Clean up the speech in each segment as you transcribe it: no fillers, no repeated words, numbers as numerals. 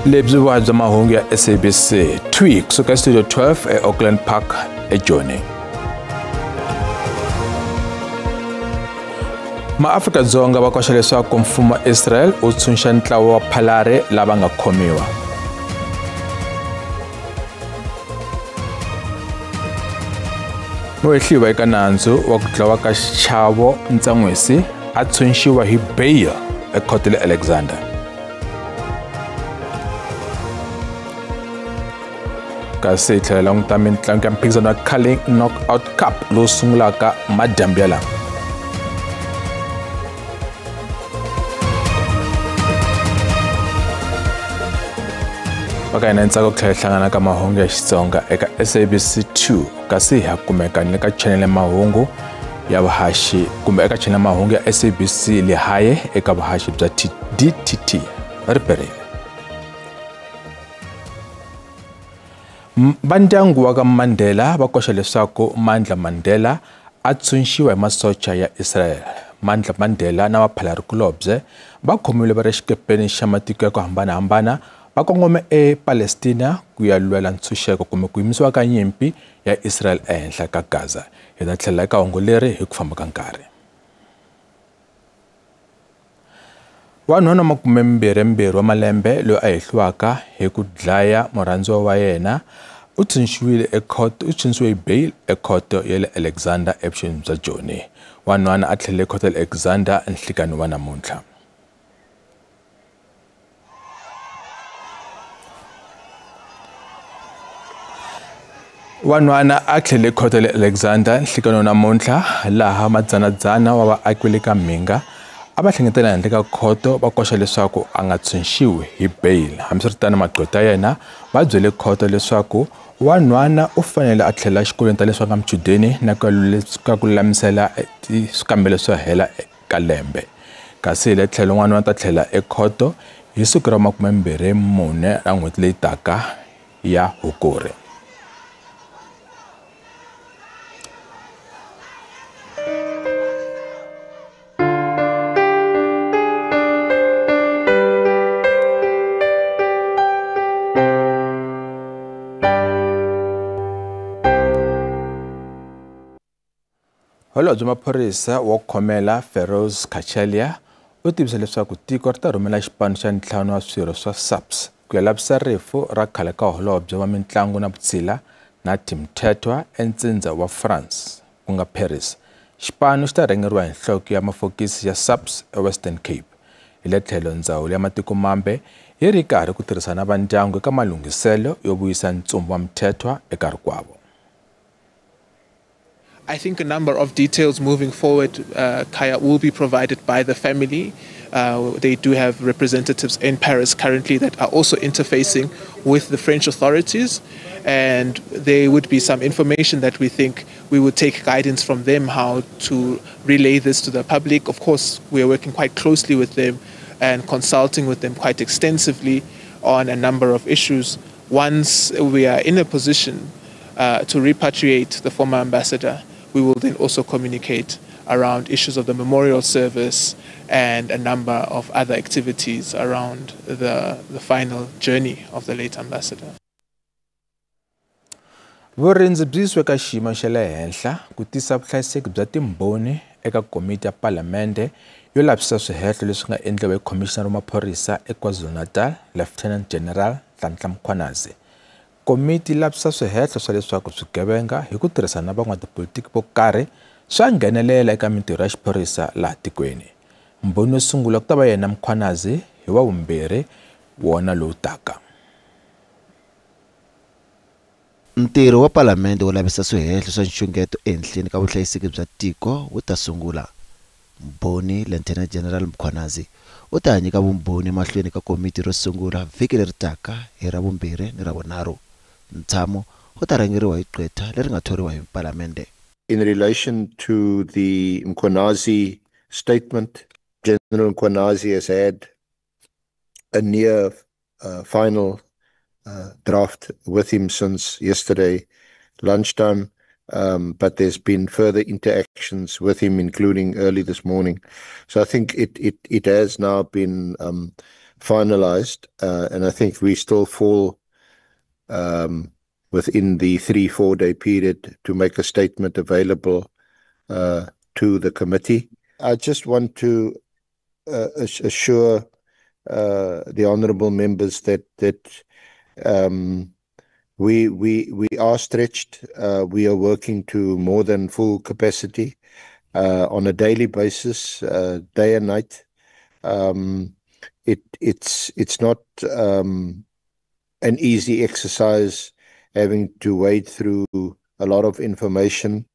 Lebyi vuvabyi bya mahungu ya SABC 2 kusuka studio 12 eAuckland Park eJoni. MaAfrika-Dzonga va koxa leswaku mfumo wa Israel wu tshunxa ntlawa wa phalari lava nga khomiwa. Muhehliwa eka nandzu wa ku dlawa ka Xichavo Ntsan'wisi a tshunxiwa hi bail ekhoto le Alexander. Kasi hi tlhela languta mitlangu ya mphikizano wa Carling Knockout Cup lowu sungulaka madyambu ya lama. Va ka hina ntsako ku tlhela hlangana ka mahungu ya Xitsonga eka SABC 2, kasi ha kumeka ni le ka channel ya mahungu ya vuhaxi kumbe eka channel ya mahungu ya SABC Lehae eka vuhaxi bya DTT. Ri perile. Va ndyangu wa ka Mandela va koxa leswaku Mandla Mandela a tshunxiwa hi masocha ya Israel. Mandla Mandela na vaphalarikulobye va khomiwile va ri xikepeni xa matiko ya ku hambanahambana va kongome ePalestina ku ya lwela ntshunxeko kumbe ku yimisiwa ka nyimpi ya Israel ehenhla ka Gaza. Hi ta tlhela eka hungu leri hi ku famba ka nkarhi. Wanhwana wa 22 wa malembe loyi a hehliwaka hi ku dlaya murhandziwa wa yena u tshunxiwile ekhoto, u tshunxiwe hi bail ekhoto ya le Alexander evuxeni bya Joni. Wanhwana a tlhelele ekhoto ya le Alexander nhlikani wa namuntlha. Wanhwana a tlhele ekhoto le Alexander nhlikani wa namuntlha laha madzanadzana wa vaaki le ka Mhinga a va hlengeletana handle ka khoto va koxa leswaku a nga tshunxiwi hi bail. Hambiswiritano, magqweta ya yena va byele khoto leswaku wanhwana u fanele a tlhela exikolweni tanihileswi a nga muchudeni na ku ku lulamisela swikambelo swo hela ka lembe. Kasi hi le tlhelo n'wana ta tlhela ekhoto hi siku ra 24 ra n'hweti leyi taka ya Hukuri. Holobye wa maphorisa wo khomela Feroz Cachalia u tivisa leswaku tiko ri ta rhumela xipano xa ntlhanu wa swirho swa SAPS ku ya lavisisa rifu ra khale ka holobye wa mitlangu na vutshila Nathi Mthethwa entsindza wa France ku nga Paris. Xipano xi ta rhangeriwa hi nhloko ya mafokisi ya SAPS eWestern Cape. Hi le tlhelo ndzawulo ya matiko mambe yi ri karhi ku tirhisana va ndyangu eka malunghiselo yo vuyisa ntsumbu wa Mthethwa eka rikwavo. I think a number of details moving forward, Kaya, will be provided by the family. They do have representatives in Paris currently that are also interfacing with the French authorities, and there would be some information that we think we would take guidance from them how to relay this to the public. Of course, we are working quite closely with them and consulting with them quite extensively on a number of issues. Once we are in a position to repatriate the former ambassador, we will then also communicate around issues of the memorial service and a number of other activities around the final journey of the late ambassador. Vurindzi byi yisiwe ka xiyimo xa le henhla ku tisa vuhlayiseki bya timbhoni eka komiti ya palamende yo lavisisa swihehlo leswi nga endliwa hi Khomixinara wa Maphorisa eKwaZulu-Natal, Lieutenant General Nhlanhla Mkhwanazi. Komiti yi lavisisa swihehlo swa leswaku swigevenga hi ku tirhisana na van'watipolitiki vo karhi swa nghenelela eka mintirho ya xiphorisa laha tikweni. Mbhoni yo sungula ku ta va yena Mkhwanazi hi wa vumbirhi wona lowu taka. Ntirho wa palamende wo lavisisa swihehlo swa nxungeto ehenhleni ka vuhlayiseki bya tiko wu ta sungula. Mbhoni Lieutenant General Mkhwanazi u ta nyika vumbhoni mahlweni ka komiti ro sungula vhiki leri taka hi Ravumbirhi ni Ravunharhu. Ntshamo wu ta rhangeriwa hi gqwetha leri nga thoriwa hi palamende. In relation to the Mkhwanazi statement, General Mkhwanazi has had a near final draft with him since yesterday lunchtime, but there's been further interactions with him, including early this morning. So I think it has now been finalized, and I think we still fall within the 3-4 day period to make a statement available to the committee. I just want to assure the honourable members that we are stretched. We are working to more than full capacity on a daily basis, day and night. It's not an easy exercise having to wade through a lot of information.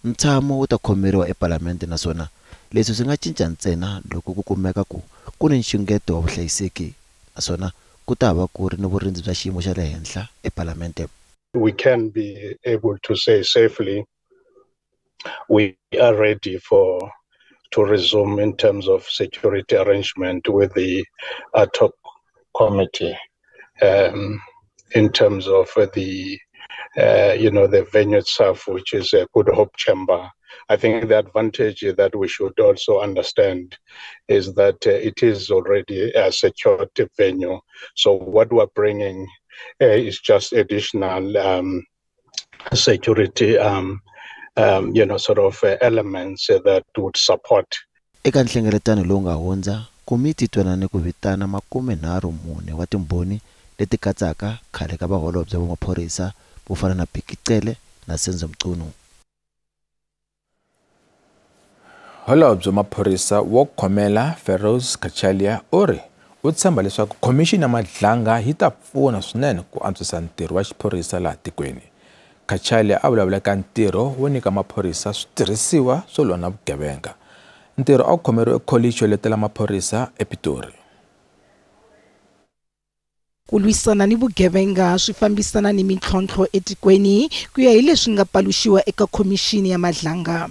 Ntshamo wu ta khomeriwa ePalamende naswona leswi swi nga cinca ntsena loko ku kumeka ku ku ni nxungeto wa vuhlayiseki naswona ku ta va ku ri ni vurindzi bya xiyimo xa le henhla ePalamende. We can be able to say safely we are ready for to resume in terms of security arrangement with the ad hoc committee, in terms of the the venue itself, which is a Good Hope Chamber. I think the advantage that we should also understand is that it is already a secured venue. So what we're bringing is just additional security, elements that would support. Eka nhlengeletano lowu nga hundza, komiti yi twanane ku vitana 34 wa timbhoni leti katsaka khale ka vaholobye va maphorisa vo fana na Bheki Cele na Senzo Mchunu. Holobye wa maphorisa wo khomela Firoz Cachalia u ri u tshemba leswaku khomixini ya Madlanga yi ta pfuna swinene ku antswisa ntirho wa xiphorisa laha tikweni. Cachalia a vulavula ka ntirho wo nyika maphorisa switirhisiwa swo lwa na vugevenga. Ntirho a wu khomeriwe ekholichi yo letela maphorisa ePitori. Ku lwisana ni vugevenga swi fambisana ni mintlhontlho etikweni ku ya hi leswi nga paluxiwa eka khomixini ya Madlanga.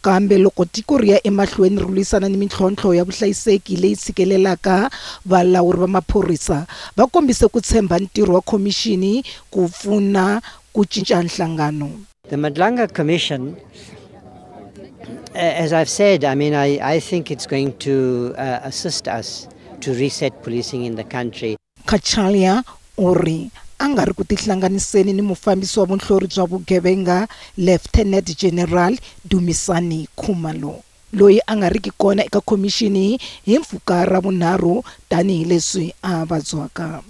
Kambe loko tiko ri ya emahlweni ri lwisana ni mintlhontlho ya vuhlayiseki leyi tshikelelaka, valawuri va maphorisa va kombise ku tshemba ntirho wa khomixini ku pfuna ku cinca nhlangano. The Madlanga Commission, as I've said, I mean, I think it's going to assist us to reset policing in the country. Cachalia u ri a nga ri ku tihlanganiseni ni mufambisi wa vunhlori bya vugevenga Lieutenant General Dumisani Khumalo, loyi a nga riki kona eka khomixini hi mpfhuka ra vunharhu tanihileswi a vabyaka.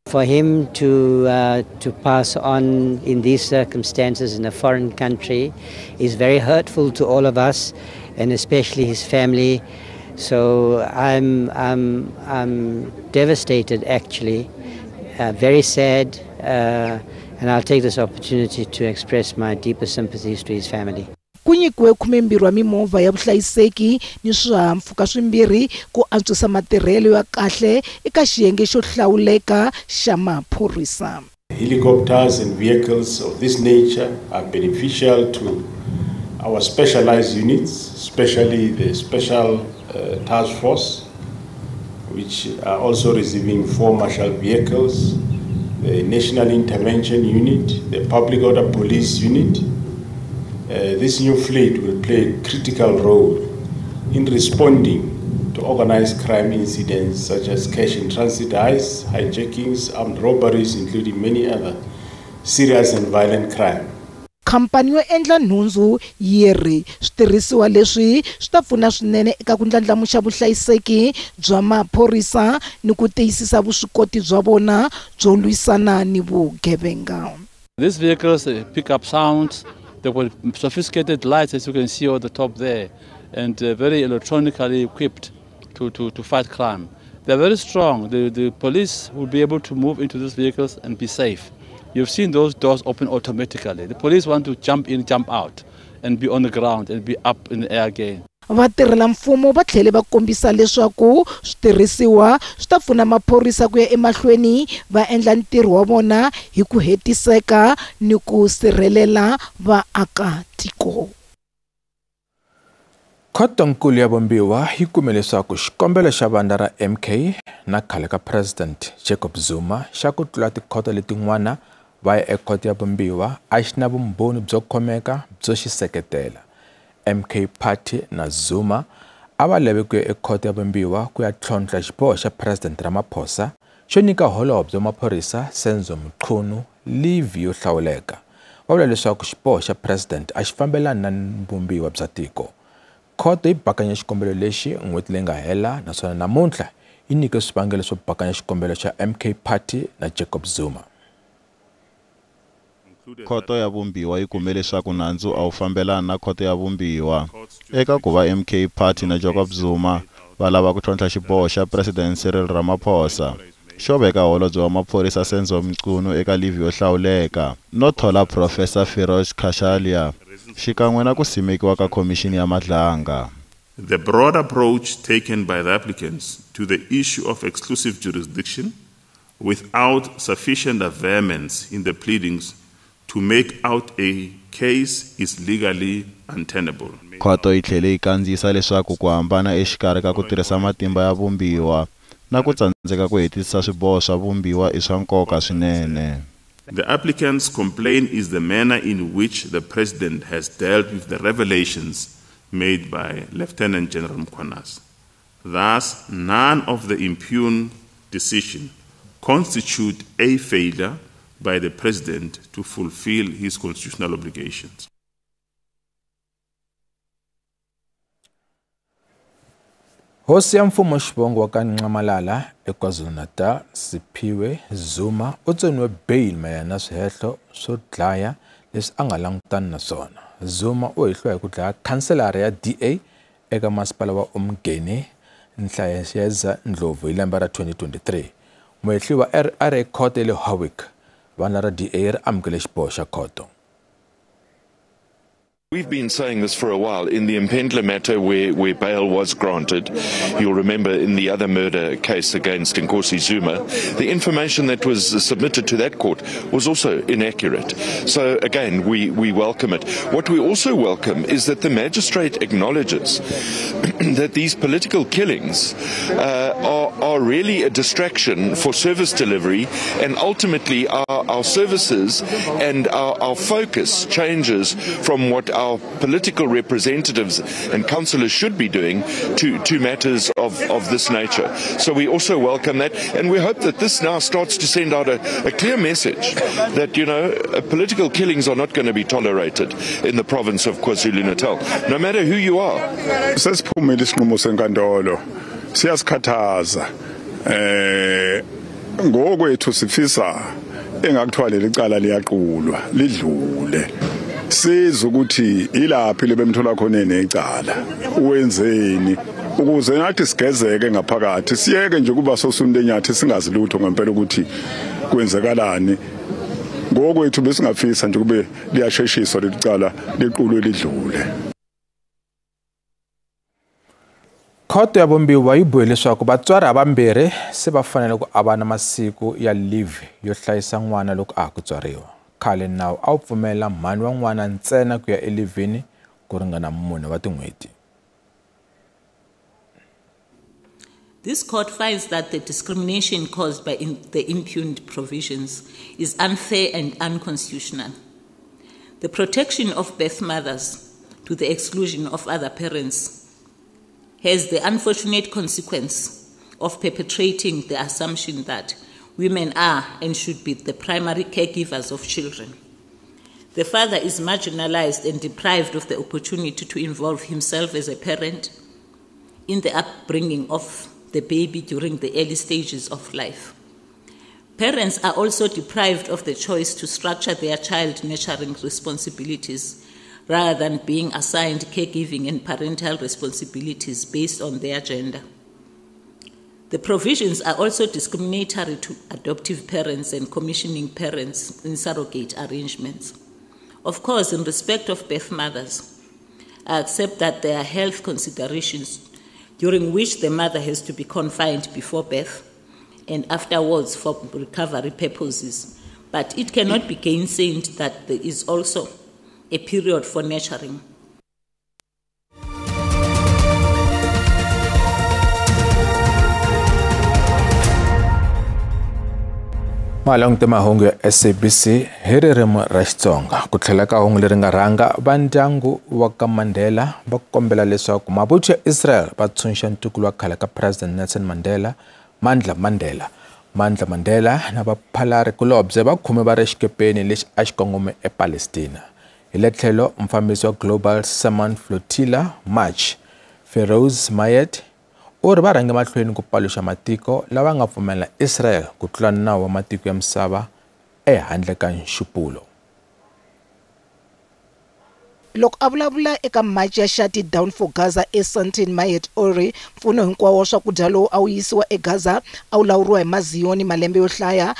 For him to pass on in these circumstances in a foreign country is very hurtful to all of us, and especially his family. So I'm devastated, actually, very sad, and I'll take this opportunity to express my deepest sympathies to his family. Ku nyikiwe 12 wa mimovha ya vuhlayiseki ni swihahampfhuka swimbirhi ku antswisa matirhelo ya kahle eka xiyenge xo hlawuleka xa maphorisa. Helicopters and vehicles of this nature are beneficial to our specialized units, especially the special task force, which are also receiving 4 marshal vehicles, the National Intervention Unit, the Public Order Police Unit. This new fleet will play a critical role in responding to organized crime incidents such as cash in transit heists, hijackings, armed robberies, including many other serious and violent crime. Khampani yo endla nhundzu yi ri switirhisiwa leswi swi ta pfuna swinene eka ku ndlandlamuxa vuhlayiseki bya maphorisa ni ku tiyisisa vuswikoti bya vona byo lwisana ni vugevenga. These vehicles pick up sounds. They were sophisticated lights, as you can see on the top there, and very electronically equipped to fight crime. They're very strong. The police will be able to move into these vehicles and be safe. You've seen those doors open automatically. The police want to jump in, jump out, and be on the ground and be up in the air again. Vatirhela mfumo va tlhele va kombisa leswaku switirhisiwa swi ta pfuna maphorisa ku ya emahlweni va endla ntirho wa vona hi ku hetiseka ni ku sirhelela vaakatiko. Khotonkulu ya Vumbiwa yi kume leswaku xikombelo xa vandla ra MK na khale ka President Jacob Zuma xa ku tlula tikhoto letin'wana va ya ekhoto ya Vumbiwa a xi na vumbhoni byo khomeka byo xi seketela. MK Party na Zuma A va lave ku ya ekhoto ya vumbiwa ku ya tlhontlha xiboho xa President Ramaphosa xo nyika holobye wa maphorisa Senzo Mchunu livhi yo hlawuleka. Va vula leswaku xiboho xa President a xi fambelani na vumbiwa bya tiko. Khoto yi bakanya xikombelo lexi n'hweti leyi nga hela naswona namuntlha yi nyike swivangelo swo bakanya xikombelo xa MK Party na Jacob Zuma. Khoto ya vumbiwa yi kume leswaku nandzu a wu fambelani na khoto ya vumbiwa eka ku va MK Party na Jacob Zuma va lava ku tlhontlha xiboho xa President Cyril Ramaphosa xo veka holobye wa maphorisa Senzo Mchunu eka livhi yo hlawuleka no thola Professor Firoz Cachalia xikan'we na ku simekiwa ka khomixini ya Madlanga. The broad approach taken by the applicants to the issue of exclusive jurisdiction without sufficient averments in the pleadings to make out a case is legally untenable. Khoto yi tlhele yi kandziyisa leswaku ku hambana exikarhi ka ku tirhisa matimba ya vumbiwa na ku tsandzeka ku hetisisa swiboho swa vumbiwa i swa nkoka swinene. The applicant's complaint is the manner in which the president has dealt with the revelations made by Lieutenant General Mkhwanazi. Thus, none of the impugned decision constitute a failure by the president to fulfill his constitutional obligations. Hosi ya mfumo xivongo wa ka Nxamalala eKwaZulu-Natal Siphiwe Zuma u tsoniwe bail mayelana na swihehlo swo dlaya leswi a nga langutani na swona. Zuma u hehliwa hi ku dlaya khanselara ya DA eka masipala wa Umgeni Nhlayeza Ndlovu hi lembe ra 2023. Muhehliwa a ri ekhoto ya le Howick. Vandla ra DA ri amukele xiboho xa khoto. We've been saying this for a while. In the Impendla matter where bail was granted, you'll remember in the other murder case against Nkosi Zuma, the information that was submitted to that court was also inaccurate. So again, we welcome it. What we also welcome is that the magistrate acknowledges that these political killings are really a distraction for service delivery, and ultimately our services and our focus changes from what our political representatives and councillors should be doing to matters of this nature. So we also welcome that, and we hope that this now starts to send out a clear message that, you know, political killings are not going to be tolerated in the province of KwaZulu-Natal, no matter who you are. Sesiphumile isinqumo senkantolo siyasikhathaza ngokwethu sifisa engakuthiwa leli cala liyaqulwa lidlule siza ukuthi ilaphi lebemthola khona necala wenzeni ukuze nathi sigezeke ngaphakathi siyeke nje kuba sosunde enyathi singazi lutho ngempela ukuthi kwenzekalani ngokwethu besingafisa nje kube liyasheshiswa leli cala liqulwe lidlule. Khoto ya vumbiwa yi bohe leswaku vatswari havambirhi se va fanele ku avana masiku ya leave yo hlayisa n'wana loko a ha ku tswariwa. Khale nawu a wu pfumela mhani wa n'wana ntsena ku ya elivhini ku ringana 4 wa tin'hweti. This court finds that the discrimination caused by the impugned provisions is unfair and unconstitutional. The protection of birth mothers to the exclusion of other parents has the unfortunate consequence of perpetrating the assumption that women are and should be the primary caregivers of children. The father is marginalized and deprived of the opportunity to involve himself as a parent in the upbringing of the baby during the early stages of life. Parents are also deprived of the choice to structure their child nurturing responsibilities rather than being assigned caregiving and parental responsibilities based on their gender. The provisions are also discriminatory to adoptive parents and commissioning parents in surrogate arrangements. Of course, in respect of birth mothers, I accept that there are health considerations during which the mother has to be confined before birth and afterwards for recovery purposes, but it cannot be gainsaid that there is also a period for nurturing. Malangu mahungu ya SABC hi ririmi ra Xitsonga. Ku tlhela ka hungu leri nga rhanga, va ndyangu wa ka Mandela va kombela leswaku mavuthu ya Israel va tshunxa ntukulu wa khale ka President Nelson Mandela, Mandla Mandela. Mandla Mandela na vaphalari kulobye va khume va ri xikepeni lexi a xi kongome ePalestina. Hi le tlhelo, mufambisi wa Global Salmon Flotilla March, Feroz Mayet, u ri va rhange mahlweni ku paluxa matiko lava nga pfumela Israel ku tlula nawu wa matiko ya misava ehandle ka nxupulo. Loko a vulavula eka March ya Shut It Down for Gaza eSandton, Mayet u ri mpfuno hinkwawo wa swakudya lowu a wu yisiwa eGaza a wu lawuriwa hi maziyoni malembe yo hlaya.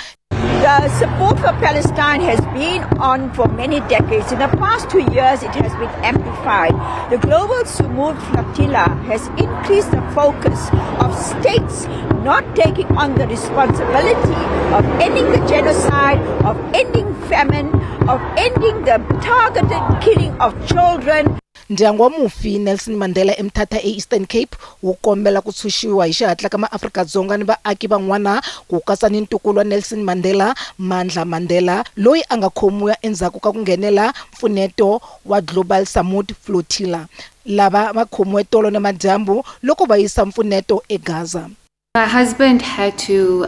The support for Palestine has been on for many decades. In the past 2 years, it has been amplified. The Global Sumud Flotilla has increased the focus of states not taking on the responsibility of ending the genocide, of ending famine, of ending the targeted killing of children. Ndyangu wa mufi Nelson Mandela eMthatha eEastern Cape wu kombela ku tshunxiwa hi xihatla ka maAfrika-Dzonga ni vaaki van'wana ku katsa ni ntukulu wa Nelson Mandela, Mandla Mandela, loyi a nga khomiwa endzhaku ka ku nghenela mpfuneto wa Global Sumud Flotilla. Lava va khomiwe tolo na madyambu loko va yisa mpfuneto eGaza. My husband had to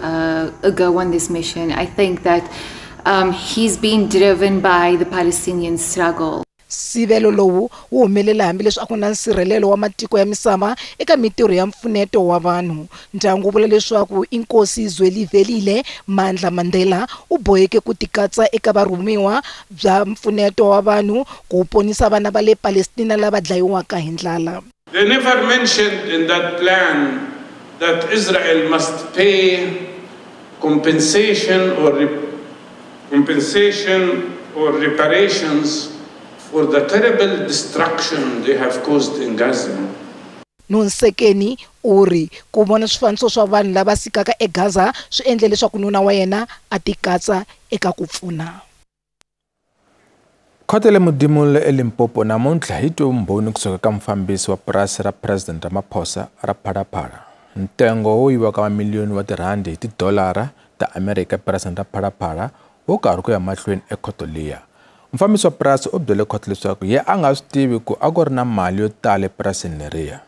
go on this mission. I think that he's been driven by the Palestinian struggle. Sivelo lowu wu humelela hambileswi a ku na nsirhelelo wa matiko ya misava eka mitirho ya mpfuneto wa vanhu. Ndyangu wu vula leswaku Inkosi Zwelivelile Mandla Mandela u boheke ku tikatsa eka varhumiwa bya mpfuneto wa vanhu ku ponisa vana va le Palestina lava dlayiwaka hi ndlala. They never mentioned in that plan that Israel must pay compensation or reparations for the terrible destruction they have caused in Gaza. Nonsekeni u ri ku vona swifaniso swa vanhu lava sikaka eGaza swi endle leswaku nuna wa yena a tikatsa eka ku pfuna. Khoto ya le Modimolle eLimpopo namuntlha yi twe vumbhoni kusuka ka mufambisi wa purasi ra President Ramaphosa ra Phalaphala. Ntengo wo yiviwa ka mamiliyoni wa tirhandi hi tidolara ta Amerika epurasini ra Phalaphala wu karhi ku ya mahlweni ekhoto liya. Mufambisi wa purasi u byele khoto leswaku ye a nga swi tivi ku a ku ri na mali yo tala epurasini leriya.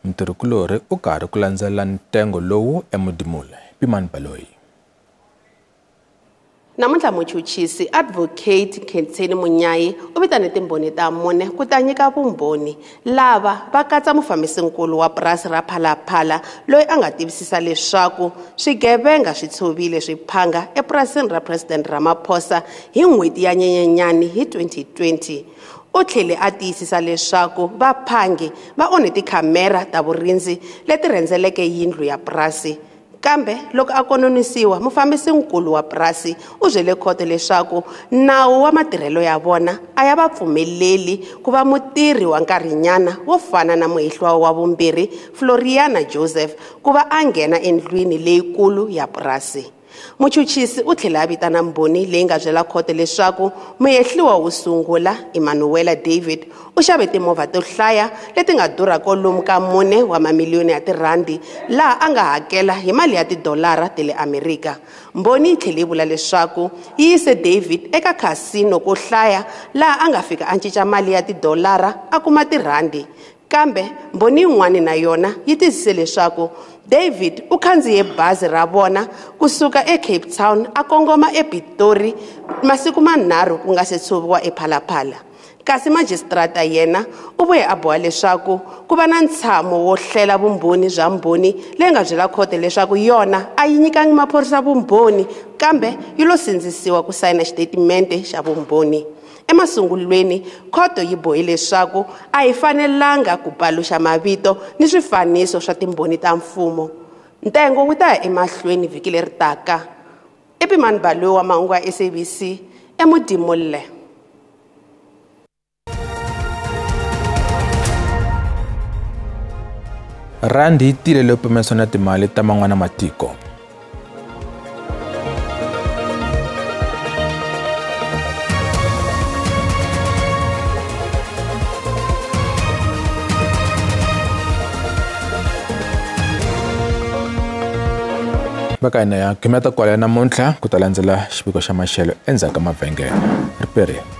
Mutirhikulorhi u karhi ku landzelela ntengo lowu eModimolle. Pimani Baloyi. Namuntlha muchuchisi Advocate Khensani Munyayi u vitane timbhoni ta mune ku ta nyika vumbhoni. Lava va katsa mufambisinkulu wa purasi ra Phalaphala loyi a nga tivisisa leswaku swigevenga swi tshovile swiphanga epurasini ra President Ramaphosa hi n'hweti ya Nyenyenyani hi 2020. U tlhele a tiyisisa leswaku vaphangi va onhe tikhamera ta vurindzi leti rhendzeleke yindlu ya purasi. Kambe loko a kononisiwa, mufambisinkulu wa purasi u byele khoto leswaku nawu wa matirhelo ya vona a ya va pfumeleli ku va mutirhi wa nkarhinyana wo fana na muhehliwa wa vumbirhi Floriana Joseph ku va a nghena endlwini leyikulu ya purasi. Muchuchisi u tlhela a vitana mbhoni leyi nga byela khoto leswaku muhehliwa wo sungula Emanuela David u xave timovha to hlaya leti nga durha kwalomu ka 4 wa mamiliyoni ya tirhandi laha a nga hakela hi mali ya tidolara ta le Amerika. Mbhoni yi tlhele yi vula leswaku yi yise David eka khasino ko hlaya laha a nga fika a cinca mali ya tidolara a kuma tirhandi. Kambe mbhoni yin'wana na yona yi tiyisise leswaku David u khandziye bazi ra vona kusuka eCape Town a kongoma ePitori masiku manharhu ku nga se tshoviwa ePhalaphala. Kasi majistrata yena u vuye a boha leswaku ku va na ntshamo wo hlela vumbhoni bya mbhoni leyi nga byela khoto leswaku yona a yi nyikangi maphorisa vumbhoni kambe yi lo sindzisiwa ku sayina xitatimende xa vumbhoni. Emasungulweni, khoto yi bohe leswaku a yi fanelanga ku paluxa mavito ni swifaniso swa timbhoni ta mfumo. Ntengo wu ta ya emahlweni vhiki leri taka. Epimani Baloyi wa mahungu ya SABC eModimolle. Randi yi tile leyo pimanisiwa na timali ta man'wana matiko. Va ka hina ya gimeta kwala namuntlha ku ta landzela xiviko xa maxelo endzhaku ka mavhengele. Riperile.